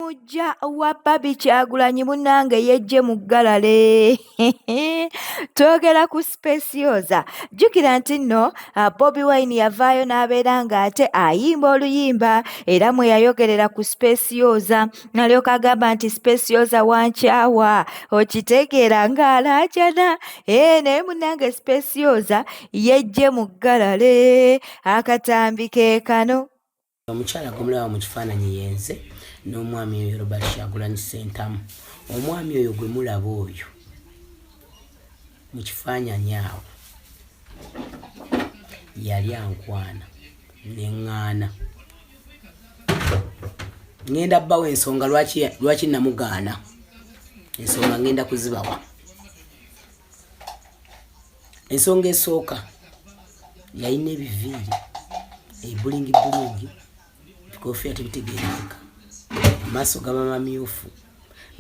Mujja wa Barbie Kyagulanyi munnange yejje mu ggalale. Twogera ku Specioza. Jjukira nti nno Bobi Wine yavaayo n'abeera ng'ate ayimba oluyimba era mwe yayogerera ku Specioza n'alyoka agamba nti Specioza wankyawa okitegeera ng'alaajana. Ee naye munnange Specioza yejje mu ggalale akatambi ke kano. Omukyala gwemulaba mu kifaananyi yenze n'omwami oyo Robert Kyagulanyi Ssentamu. Omwami oyo gwe mulaba oyo mu kifaananyi awo yali ankwana ne ŋŋaana. Ŋŋenda bbawa ensonga lwaki namugaana, ensonga ŋŋenda kuzibawa. Ensonga esooka yalina ebiviiri ebibulingi bulingi, ebikofiira tebitegeerekeka, amaaso gaba mamyufu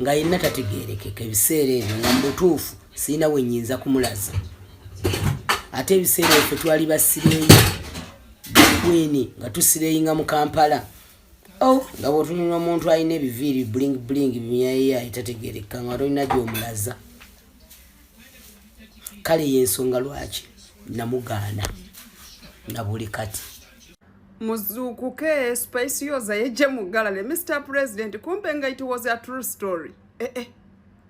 nga yenna tategeerekeka. Ebiseera ebyo nga mu butuufu sirina we nnyinza kumulaza, ate ebiseera ebyo ffe twali basireeyi bakwini nga tusireeyinga mu Kampala. Oh, nga bw'otunula omuntu alina ebiviiri bulingi bulingi bimyayeyaye tategeerekeka nga tolina gy'omulaza. Kale yensonga lwaki namugaana na buli kati. Muzuukuke, Spice Yoza yejje mu ggalale. Mr President, kumbe nga it was a true story. Eh eh.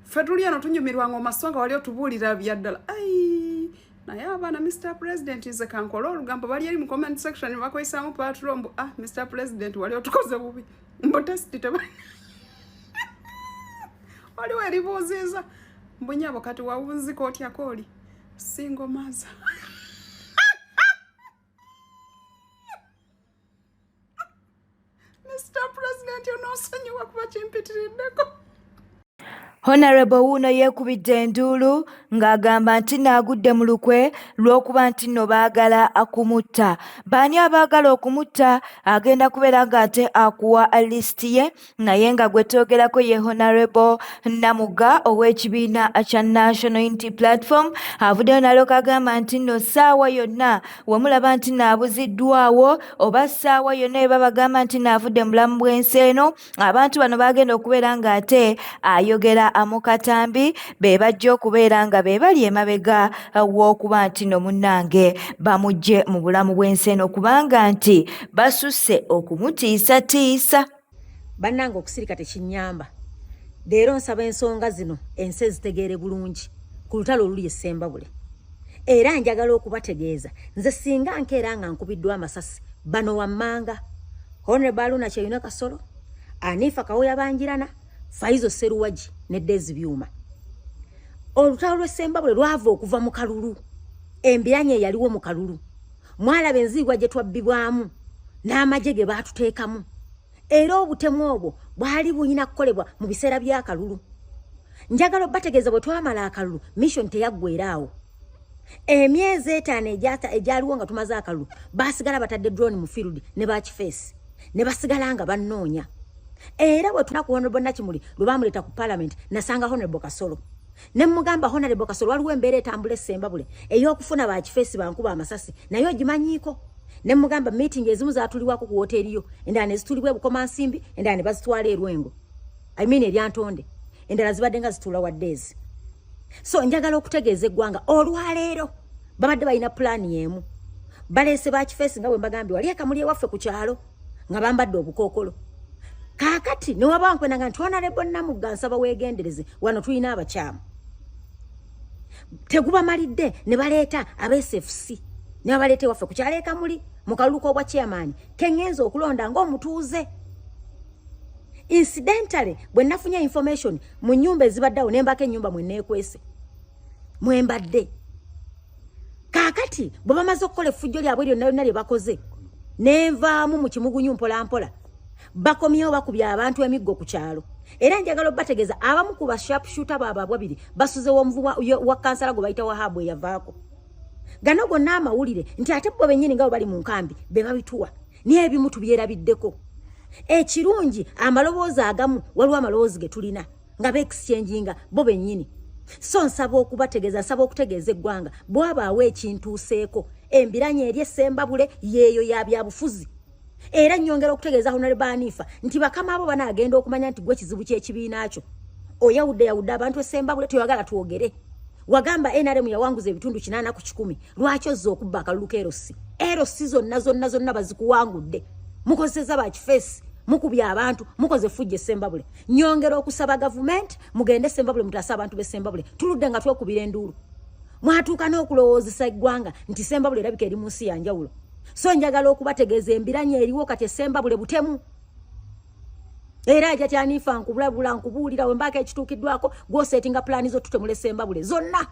Ffe tuli eno tunyumirwa ng'oma so nga wali otubuulira bya ddala. Ai, naye abaana Mr President nze kankole olugambo bali eri mu comment section bakweyisaamu paatulo mbu ah Mr President wali otukoze bubi. Mbu test teba waliwo eribuuziiza mbu nyabo kati wawunzika otya kooli single mother. Mr President onoosonyiwa kuba kimpitiriddeko. Honorable wuuno yeekubidde enduulu ng'agamba nti nno agudde mu lukwe lw'okuba nti nno baagala kumutta. Baani abaagala okumutta? Agenda kubeera ng'ate akuwa lisiti ye naye nga gwe twogerako ye Honorable Namugga ow'ekibiina kya National Unity Platform avuddeyo n'alyoka agamba nti nno ssaawa yonna wemulaba nti nno abuziddwawo oba ssaawa yonna we babagamba nti nno avudde mu bulamu bw'ensi eno, abantu bano bagenda okubeera ng'ate ayogera mu katambi be bajja okubeera nga be bali emabega w'okuba nti nno munnange bamuggye mu bulamu bw'ensi eno kubanga nti basusse okumutiisatiisa. Bannange okusirika tekinnyamba. Leero nsaba ensonga zino ensi ezitegeere bulungi ku lutalo oluli e Ssembabule. Era njagala okubategeeza nze singa nkeera nga nkubiddwa amasasi bano wammanga Honorable Haruna Kyeyune Kasolo, Anifa Kawoya Banjirana, Faizo Sseruwagi ne Dezi Byuma. Olutalo lw'e Ssembabule lwava okuva mu kalulu, embiranye eyaliwo mu kalulu. Mwalaba enziigwa gye twabbibwamu n'amagye ge baatuteekamu, era obutemu obwo bwali bulina kukolebwa mu biseera by'akalulu. Njagala obategeeza bwe twamala akalulu mission teyaggwera awo. Emyezi 5 egyaliwo nga tumaze akalulu baasigala batadde drone mu field ne bakifeesi ne basigala nga bannoonya. Era bwe tuna ku Honorable Nakimuli lwe baamuleeta ku parliament nasanga Honorable Kasolo ne mmugamba Honorable Kasolo waliwo embeera etambula e Ssembabule ey'okufuna bakifeesi bankuba amasasi naye ogimanyiiko. Ne mmugamba meeting ezimu zaatuliwako ku woteeri yo, endala ne zituulibwa e Bukomansimbi, endala ne bazitwala e Lwengo, I mean eryantonde, endala zibadde nga zituula wa days. So njagala okutegeeza eggwanga olwaleero babadde balina pulaani emu, baleese bakifeesi nga bwe mbagambye wali ekamuli ewaffe ku kyalo nga bambadde obukookolo. Kaakati ne waba nkwenanga nti Honorable Namugga nsaba weegendereze wano tulina abakyamu. Tegubamalidde ne baleeta aba SFC ne babaleeta ewaffe ku kyalo ekamuli mu kalulu k'obwa chairman ke ŋŋenze okulonda ng'omutuuze. Incidentally bwe nafunye information mu nnyumba ezibaddeawo ne mbako ennyumba mwe neekwese mwe mbadde. Kaakati bwe bamaze okukola effujjo lyabwe lyonna lyonna lye bakoze ne nvaamu mu kimugunyu mpola mpola, bakomyewo bakubye abantu emiggo ku kyalo. Era njagala obategeeza abamu ku ba sharp shooter baabwe ababiri basuze w'omuvu wa kansala gwe bayita Wahabu eyavaako. Gano gonna amawulire nti ate bo bennyini nga bwe bali mu nkambi be babituwa, naye ebimu tubyerabiddeko. Ekirungi amaloboozi agamu waliwo amaloboozi ge tulina nga beexchanginga bo bennyini. So nsaba okubategeeza, nsaba okutegeeza eggwanga bwabaawo ekintuuseeko embiranye eri e Ssembabule yeeyo ya byabufuzi. Era nnyongera okutegeeza Honorable Hanifa nti bakama abo banaagenda okumanya nti gwe kizibu ky'ekibiina kyo. Oyawudde yawudde abantu esembabule, toyagala twogere. Wagamba NRM yawanguza ebitundu 80%. Lwaki ozza okubba akalulu ka LC? LC zonna zonna zonna bazikuwangudde. Mukozesezza bakifeesi, mukubye abantu, mukoze effujjo esembabule. Nyongera okusaba gavumenti mugende Sembabule mutaase abantu b'e Sembabule. Tuludde nga twekubira enduulu. Mwatuuka n'okulowoozesa eggwanga nti Sembabule erabika eri mu nsi ya njawulo. So njagala okubategeeza embiranye eriwo kati esembabule butemu. Era ajja kyanifa nkubulabula nkubuulira we mbaako ekituukiddwako gw'osetinga pulaani zo tutemula esembabule zonna.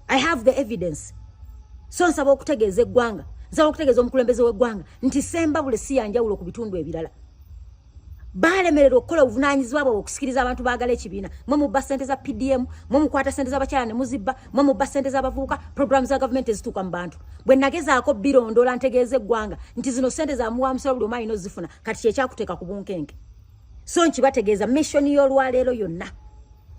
I have the evidence. So nsaba okutegeeza eggwanga, nsaba okutegeeza omukulembeze w'eggwanga nti Sembabule si ya njawulo ku bitundu ebirala. Baalemererwa okukola obuvunaanyizibwa bwabwe okusikiriza abantu baagala ekibiina. Mwe mubba ssente za PDM, mwe mukwata ssente z'abakyala ne muzibba, mwe mubba ssente z'abavubuka, puroguramu za gavumenti ezituuka mu bantu. Bwe nagezaako birondoola ntegeeza eggwanga nti zino ssente za muwa musolo buli omu alina ozifuna, kati kyekyakuteeka ku bunkenke. So nkibategeeza mission y'olwaleero yonna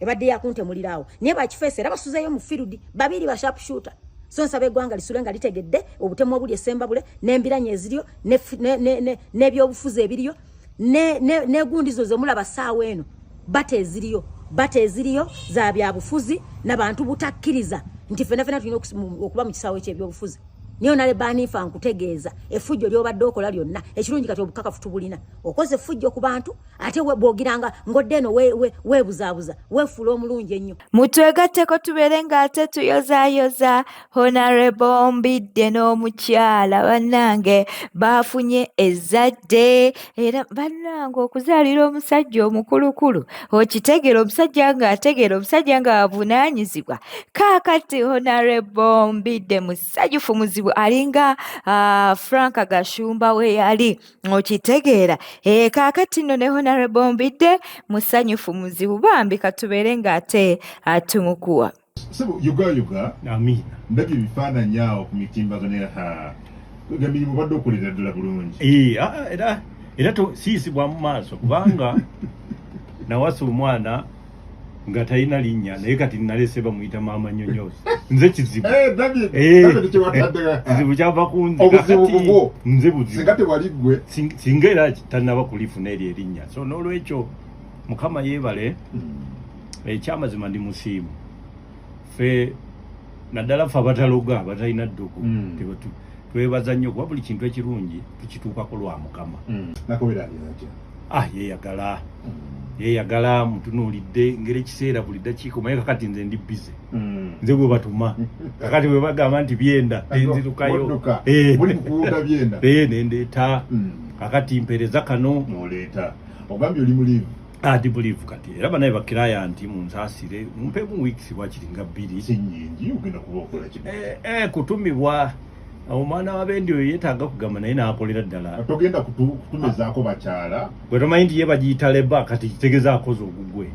ebadde yakuntemuliraawo, naye bakifeesa era basuzeeyo mu field babiri ba sharp shooter. So nsaba eggwanga lisule nga litegedde obutemu obuli esembabule n'embiranye eziriyo n'ebyobufuzi ebiriyo n'egundi zo zemulaba ssaawa eno bata eziriyo bata eziriyo za byabufuzi n'abantu butakkiriza nti ffenna ffenna tulina okuba mu kisaawe ky'ebyobufuzi. Naye Honorable Hanifa nkutegeeza effujjo ly'obadde okola lyonna ekirungi kati obukakafu tubulina. Okoze effujjo ku bantu ate bw'ogiranga ng'odde eno weebuzaabuza weefuula omulungi ennyo. Mutwegatteko tubeere ng'ate tuyozaayoza Honorable Mbidde n'omukyala bannange baafunye ezzadde era bannange okuzaalira omusajja omukulukulu okitegeera omusajja ng'ategeera omusajja ng'avunaanyizibwa. Kaakati Honorable Mbidde musanyufu muzibu alinga Frank Gashumba we yali okitegeera. Kaakati nno ne Honorable Mbidde musanyufu muzibu bambi katubeere ng'ate atumukuwa. Sebo yogayoga amiina. Ndabye ebifaananyi awo ku mitimbagano ha emirimu obadde okolera ddala bulungi. Era era siisibwa mu maaso kubanga nawasa omwana nga talina linnya naye kati nalese bamuyita maama Nyonyozi. Nze kizibu. Kizibu kyava ku nze. Obuzibu bubwo. Nze buzibu. Singa tewali ggwe. Singa era tannaba kulifuna eryo erinnya. So n'olwekyo Mukama yeebale. Ekyamazima ndi musiimu. Ffe naddala ffe abataloga abatalina ddogo twebaza nnyo kuba buli kintu ekirungi tukituukako lwa Mukama. Yeeyagala yeeyagala mutunuulidde ngeri ekiseera buli ddakiika omanyi kakati nze ndi bize nze gwe batuma kakati bwe bagamba nti byenda nzirukayo nendeeta kakati mpeereza kano noleeta ogambye oli mulivu. Ndi bulivu kati era banaye bakiraya nti munsaasire mumpeemu weeks wakiri nga bbiri. Si nnyingi ogenda kuba okola ki? Kutumibwa omwana w'abendi oyo yeetaaga kugamba naye n'akolera ddala. Togenda kutumezaako bakyala. Gwe tomanyi nti ye bagiyita leba kati kitegeeza akoze ogugwe.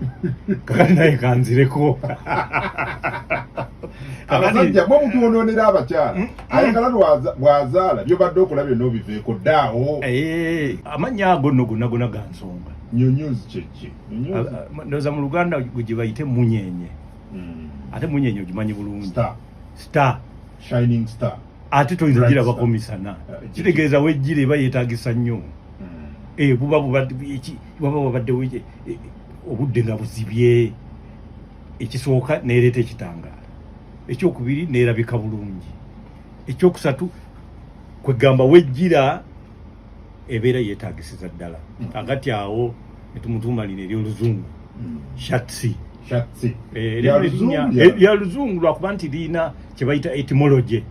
Kakati naye kanzireko. Abasajja mwe mutuwonoonera abakyala. Ayagala bw'azaala by'obadde okola byonna obiveeko ddaawo. Amannya ago nno gonna gonna ga nsonga. Nyonyozi kye ki? Ndowooza mu Luganda gye bayite munyenye. Ate munyenye ogimanyi bulungi. Star. Star. Shining star. Ate toyinza girabako misana. Kitegeeza wejjira eba yeetaagisa nnyo. Buba bubaddewo obudde nga buzibye. Ekisooka n'ereeta ekitangaala. Ekyokubiri n'erabika bulungi. Ekyokusatu kwegamba wejjira ebeera yeetaagisiza ddala. Akati awo ne tumutuuma lino ery'oluzungu. Shatsi. Shatsi. Lya luzungu lwakuba nti lirina kye bayita etymology.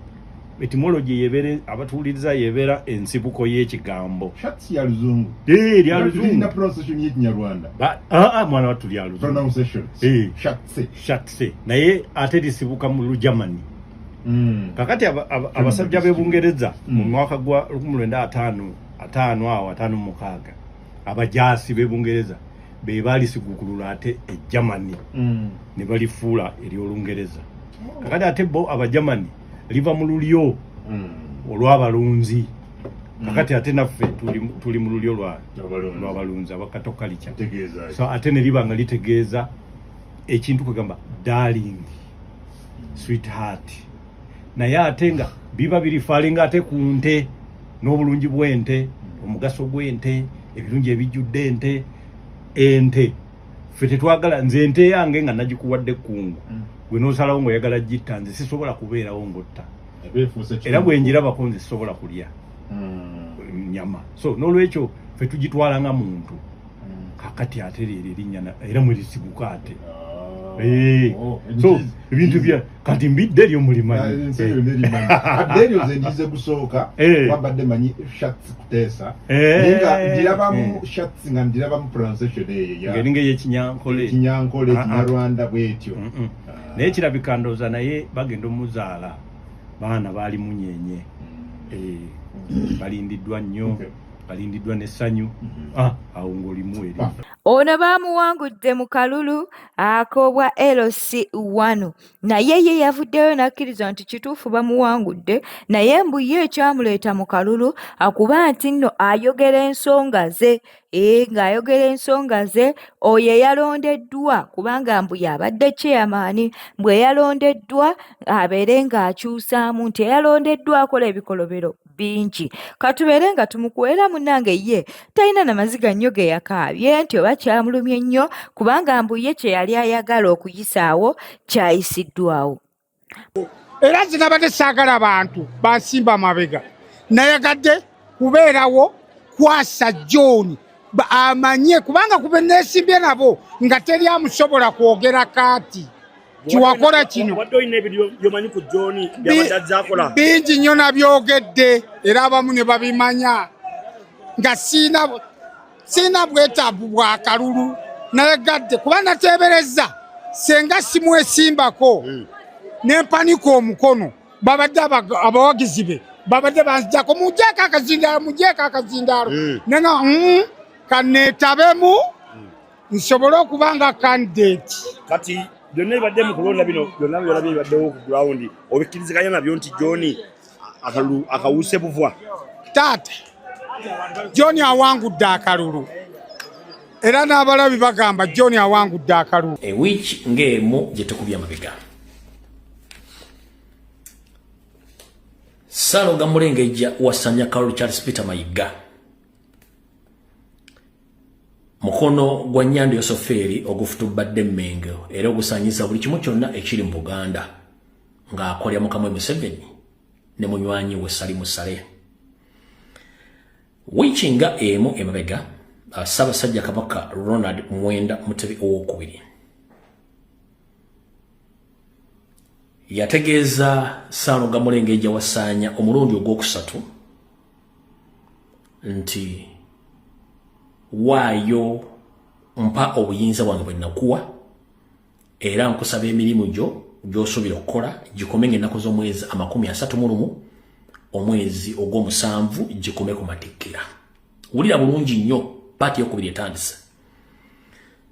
Etymology yebeera abatuwuliriza yebeera ensibuko y'ekigambo. Shatsi ya luzungu. Lya luzungu. Lirina pronunciation y'Ekinyarwanda. Mwana wattu lya luzungu. Pronunciation. Shatsi. Shatsi. Naye ate lisibuka mu Lugermany. Kakati abasajja b'e Bungereza mu mwaka gwa 1955 awo 56 abajaasi b'e Bungereza be baalisigukulula ate e Germany ne balifuula ery'Olungereza. Kakati ate bo Abagermany liva mu lulyo olw'abalunzi. Kakati ate naffe tuli mu lulyo lw'abalunzi abakatokalica. So ate ne liba nga litegeeza ekintu kwegamba darling, sweetheart. Naye ate nga biba birifaalinga ate ku nte n'obulungi bw'ente Omugaso gw'ente, ebirungi ebijjudde ente. Ente ffe tetwagala. Nze ente yange nga nagikuwadde ekkungu, gwe n'osalawo ng'oyagala gitta, nze sisobola kubeerawo ng'otta. Era bwe njirabako nze sisobola kulya nyama. So n'olwekyo ffe tugitwala nga muntu. Kakati ate leero erinnya era mwerisibuka ate. So ebintu bya kati mbidde eryo mulimanyi. Adde eryo nze njize gusooka. Wabadde manyi Shats Kuteesa, naye nga ndirabamu Shats, nga ndirabamu pronunciation eyo ngeringa ey'Ekinyankole. Ekinyankole, Ekinyarwanda bwetyo. Naye kirabika ndowooza naye bagenda omuzaala baana baali munyenye, balindiddwa nnyo, balindiddwa n'essanyu. Awo ng'olimu eri. Ono baamuwangudde mu kalulu ak'obwa LC1, naye ye yavuddeyo n'akkiriza nti kituufu bamuwangudde, naye mbu ye ekyamuleeta mu kalulu akuba nti nno ayogera ensonga ze, ng'ayogera ensonga ze oyo eyalondeddwa, kubanga mbu y'abadde chairman, mbu eyalondeddwa abeere ng'akyusaamu, nti eyalondeddwa akola ebikolobero bingi. Katubeere nga tumukuweera. Munnange, ye talina na maziga nnyo ge yakaabye nti oba kyamulumye nnyo, kubanga mbu ye kye yali ayagala okuyisaawo kyayisiddwawo. Era nze nabadde saagala bantu bansimba mabega, nayagadde kubeerawo kwasa John amanye, kubanga kube neesimbye nabo nga teri amusobola kwogera kaati kiwakola kino. Wadde olina ebintu byomanyi ku John byabadde azze akola? Bingi nnyo nabyogedde, era abamu ne babimanya nga siina bwetaavu bwa kalulu. Nayagadde kuba nateebereza senga simwesimbako nempanika omukono, babadde abawagizi be babadde banzijako, "Mugyeko akazindaalo, mugyeko akazindaalo." Nenga kaneetabemu nsobole okuba nga candidate. Kati byonna ebibadde mu kulonda bino byonna byolabye bibaddewo ku ground, obikkiriziganya nabyo nti John akalulu akawuse buvwa? Taata, John awangudde akalulu, era n'abalabi bagamba John awangudde akalulu. Ewiiki ng'emu gye tukubye amabega, Ssaalongo Mulengejja Wasanya Carol Charles Peter Mayiga, mukono gwa Nyando Yosofeeri ogufutubadde Mmengo era ogusanyiza buli kimu kyonna ekiri mu Buganda, ng'akolera Mukama Museveni ne munywanyi we Salimu Saleh. Wiiki nga emu emabega, Ssaabasajja Kabaka Ronald Mwenda Mutebi Owokubiri yategeeza Ssaalongo Mulengejja Wasaanya omulundi ogwokusatu nti waayo mpa obuyinza bwange bwe nakuwa, era nkusaba emirimu gyo gy'osuubira okukola gikome ng'ennaku z'omwezi 31 omwezi ogw'omusanvu, gikome ku matikkira. Wulira bulungi nnyo, part yokubiri etandise.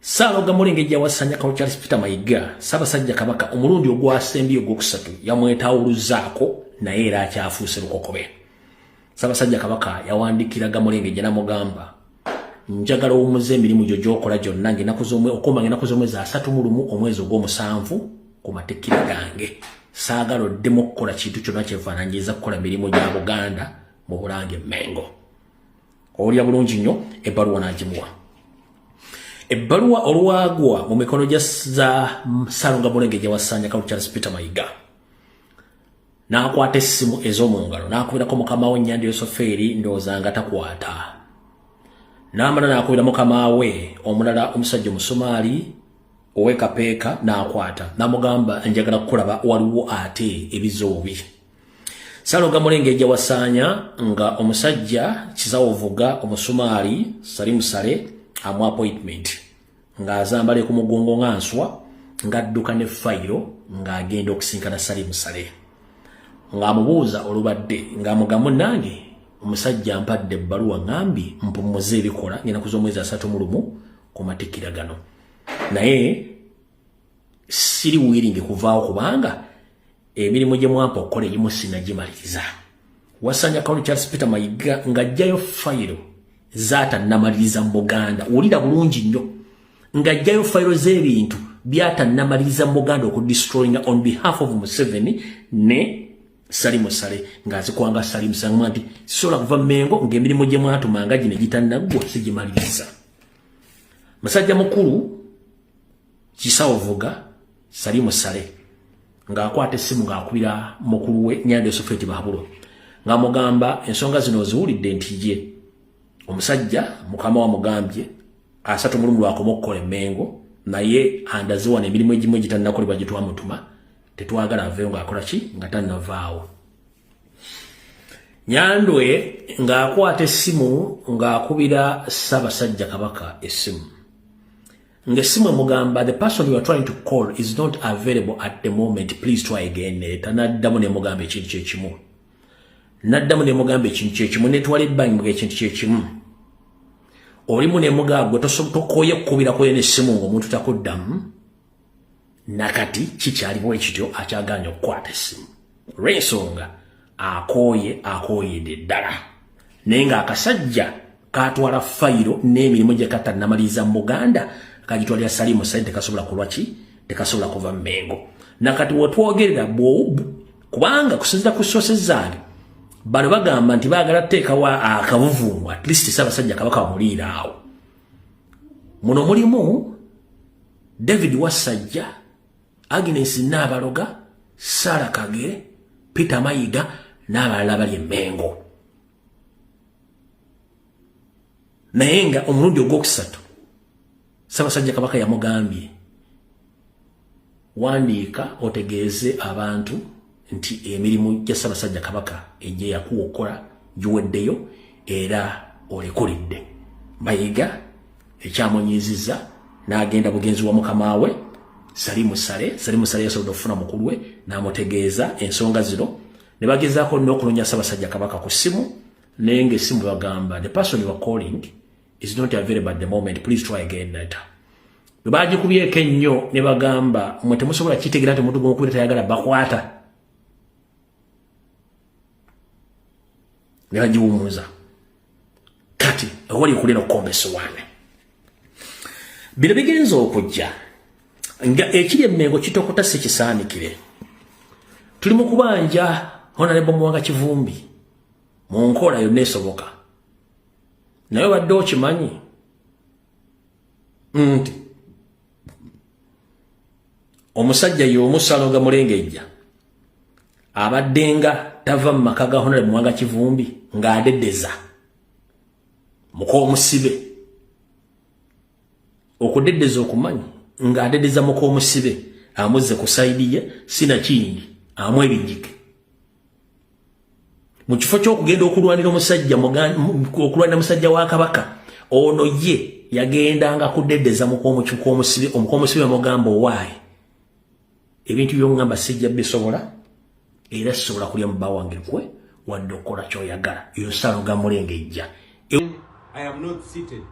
Ssaalongo Mulengejja Wasanya Carol Charles Peter Mayiga, Ssaabasajja Kabaka omulundi ogwasembye ogwokusatu yamwetawuluzaako, naye era akyafuuse lukokobe. Ssaabasajja Kabaka yawandiikira Gamulengejja namugamba, "Njagala owummuze emirimu gyo gy'okola gyonna okoma ng'ennaku z'omwezi 31 omwezi ogw'omusanvu ku matikkira gange. Saagala oddemu okukola kintu kyonna kyefaananyiriza kukola mirimu gya Buganda mu Bulange Mengo." Owulira bulungi nnyo, ebbaluwa n'agimuwa. Ebbaluwa olwagwa mu mikono gya za Ssaalongo Mulengejja Wasanya Carol Charles Peter Mayiga, n'akwata essimu ez'omu ngalo n'akubirako mukama we Nyandi Yosofeeri, ndowooza nga takwata. N'amala n'akubira mukama we omulala, omusajja Omusomaali ow'ekapeeka, n'akwata n'amugamba, "Njagala kukulaba, waliwo ate ebizoobi." Ssaalongo Mulengejja Wasaanya nga omusajja Kizawovuga Omusomaali Salimu Sale amu appointment, ng'azambale ku mugongo nga nswa, ng'adduka ne fayiro, ng'agenda okusinkana Salimu Sale, ng'amubuuza olubadde, ng'amugamba, "Munnange, omusajja ampadde ebbaluwa, ŋŋambye mpummuze ebikola ng'ennaku z'omwezi 31 ku matikkira gano, naye siri willing kuvaawo kubanga emirimu gye mwampa okukola egimu sinagimaliriza." Wasanya Carol Charles Peter Mayiga ng'ajjayo fayiro zaatannamaliriza mu Buganda. Wulira bulungi nnyo, ng'ajjayo fayiro z'ebintu byatannamaliriza mu Buganda okudestroyinga on behalf of Museveni ne Salimu Sale ng'azikwanga Salimu Sale nti sisobola kuva Mmengo ng'emirimu gye mwatumanga gino egitannaggwa sigimaliriza. Musajja mukulu Kisawo Vuga Salimu Sale ng'akwata essimu ng'akubira mukulu we Nyanda Yusufu Tibahabulwa ng'amugamba ensonga zino oziwulidde nti ye omusajja mukama wamugambye 31 lwakoma okukola Emmengo naye andaze wano emirimu egimu egitannakolebwa gye twamutuma tetwagala aveeyo ng'akola ki nga tannavaawo. Nyandwe ng'akwata essimu ng'akubira Ssaabasajja Kabaka essimu ng'essimu emugamba the person you are trying to call is not available at the moment, please try again later. Naddamu nemugamba ekintu kyekimu, naddamu nemugamba ekintu kyekimu, netwala ebbanga ekintu kyekimu. Olimu nemugamba gwe tokooye kukubirako n'essimu ng'omuntu takuddamu. Nakati kikyaliwo ekityo, akyaganya okukwata essimu olw'ensonga akooye, akooyedde ddala. Naye ng'akasajja katwala fayiro n'emirimu gye katannamaliriza mu Buganda kagitwalira Salimu Sale, tekasobola kulwa ki, tekasobola kuva Mmengo. Nakati wetwogerera kubanga kusinzira ku sources zange bano bagamba nti baagala tuteekawo akavuvungu, at least Ssaabasajja Kabaka bamuliira awo. Muno mulimu David Wassajja, Agnes Naabaloga, Sara Kagere, Peter Mayiga n'abalala bali Emmengo. Naye nga omulundi ogwokusatu Ssaabasajja Kabaka yamugambye wandiika otegeeze abantu nti emirimu gya Ssaabasajja Kabaka egye yakuwa okukola giweddeyo era olekulidde. Mayiga ekyamunyiizizza n'agenda bugenzi wa mukama we Salimu Sale. Salimu Sale yasobodde okufuna mukulu we n'amutegeeza ensonga zino ne bagezaako n'okunoonya Ssaabasajja Kabaka ku ssimu, naye ng'essimu bagamba the person you are calling is not available at the moment, please try again later. Bwe bagikubyeko ennyo ne bagamba mwe temusobola kitegeera nti omuntu gw'omukubira tayagala bakwata, ne bagiwummuza. Kati awali okulira okukomba essowaani bino bigenza okujja nga ekiri Emmengo kitokota si kisaanikire. Tuli mu kubanja Honorable Muwanga Kivumbi mu nkola yonna esoboka, naye obadde okimanyi nti omusajja y'omu Ssalonga Mulengejja abadde nga tava mu maka ga Honorable Muwanga Kivumbi ng'adeddeza muk'omusibe, okudeddeza okumanyi ng'adeddeza muk'omusibe amuzze ku sayidi ye sinakindi amwebijjike mu kifo ky'okugenda okulwanira omusajja, okulwanira musajja wa Kabaka. Ono ye yagendanga kudeddeza muk'omusibe, omuk'omusibe mugamba owaaye ebintu by'oŋŋamba sijja bisobola era sisobola kulya mu bba wange kwe wadde okukola ky'oyagala. Eyo Ssalonga Mulengejja. I am not seated.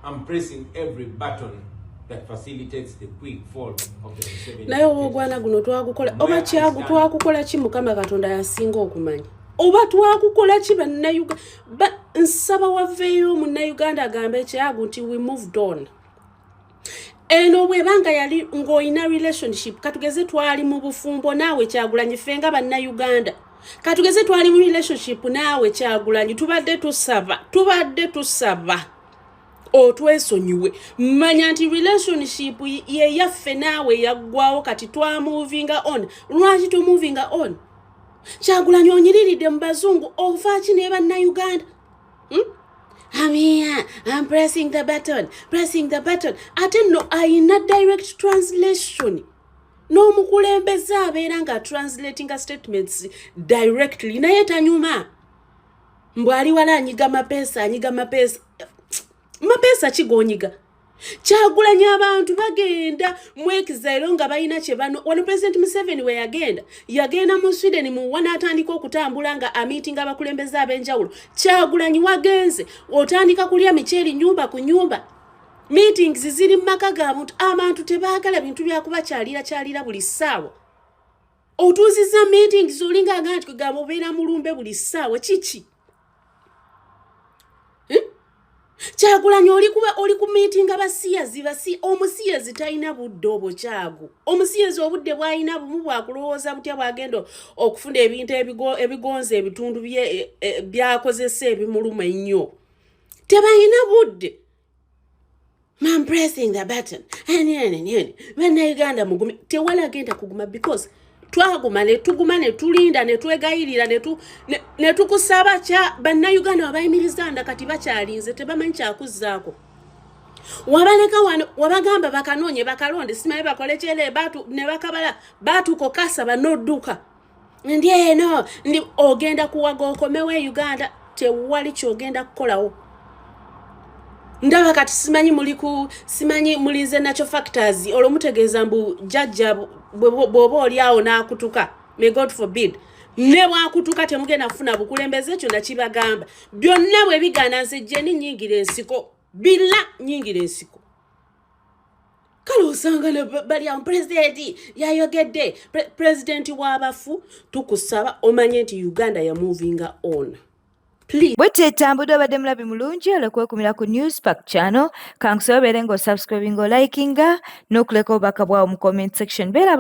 I'm pressing every button that facilitates the quick fall of the Museveni Naye oba ogwana guno twagukola oba kyagu twakukola ki? Mukama Katonda yasinga okumanya oba twakukola ki. Bannayuganda, nsaba waveeyo munnayuganda agambe ekyagu nti we moved on. Eno bwebanga yali ng'olina relationship, katugeze twali mu bufumbo naawe Kyagulanyi, ffe nga bannayuganda, katugeze twali mu relationship naawe Kyagulanyi, tubadde tusaba, tubadde tusaba otwesonyiwe. Manya nti relationship yeyaffe naawe yaggwawo, kati twamovinga on. Lwaki tomovinga on? Kyagulanyi, onyiriridde mu bazungu, ofaaki ne bannayuganda, I'm here, I'm pressing the button, pressing the button. Ate nno ayina direct translation n'omukulembeze abeera nga translatinga statements directly, naye tanyuma mbw ali wala anyiga mapeesa, anyiga mapeesa. Mapeesa kigonyiga Kyagulanyi. Abantu bagenda mu exile nga balina kye bano. Wano President Museveni we yagenda, yagenda mu Sweden muwa n'atandika okutambula nga amiitinga abakulembeze ab'enjawulo. Kyagulanyi wagenze otandika kulya miceeri nyumba ku nyumba, meetings ziri mu maka ga muntu. Abantu tebaagala bintu byakubakyalira kyalira buli ssaawa. Otuuziza meetings olinga aga nti kugamba obeera mulumbe buli ssaawa kiki, Kyagulanyi oli kuba oli ku miitinga basiyazi basi omusiyazi talina budde obwo. Kyagu omusiyazi obudde bw'alina bumu bwakulowooza butya bw'agenda okufuna ebintu ebigonza ebitundu byakozesa ebimuluma ennyo. Tebalina budde. Man, pressing the button. Bannayuganda mugume, tewali agenda kuguma, because twaguma ne tuguma ne tulinda ne twegayirira ne tukusaba. Kya bannayuganda wabayimiriza nda kati bakyalinze, tebamanyi kyakuzzaako. Wabaleka wano, wabagamba bakanoonye bakalonde, simanyi bakole kyere batu ne bakabala batukokasa banodduka. Ndi eno ndi ogenda kuwaga okomewo e Uganda, tewali kyogenda kukolawo. Ndaba kati simanyi muli ku simanyi mulinze nakyo factors, olwo mutegeeza mbu jjajja bw'oba oli awo n'akutuka. May God forbid, ne bwakutuka temugenda kufuna bukulembeze. Ekyo nakibagamba byonna bwe bigaana, nze jeni nyingira ensiko bila nyingira ensiko. Kale osanga ne bali awo, pulezidenti yayogedde. Pulezidenti w'abafu, tukusaba omanye nti Uganda ya movinga on. Bwetyo etambudde. Obadde mulabi mulungi olwekwekumira ku Newspark channel. Kankusaba obeere ng'osubscribinga, olikinga n'okuleka obubaka bwawo mu comment section. Beera.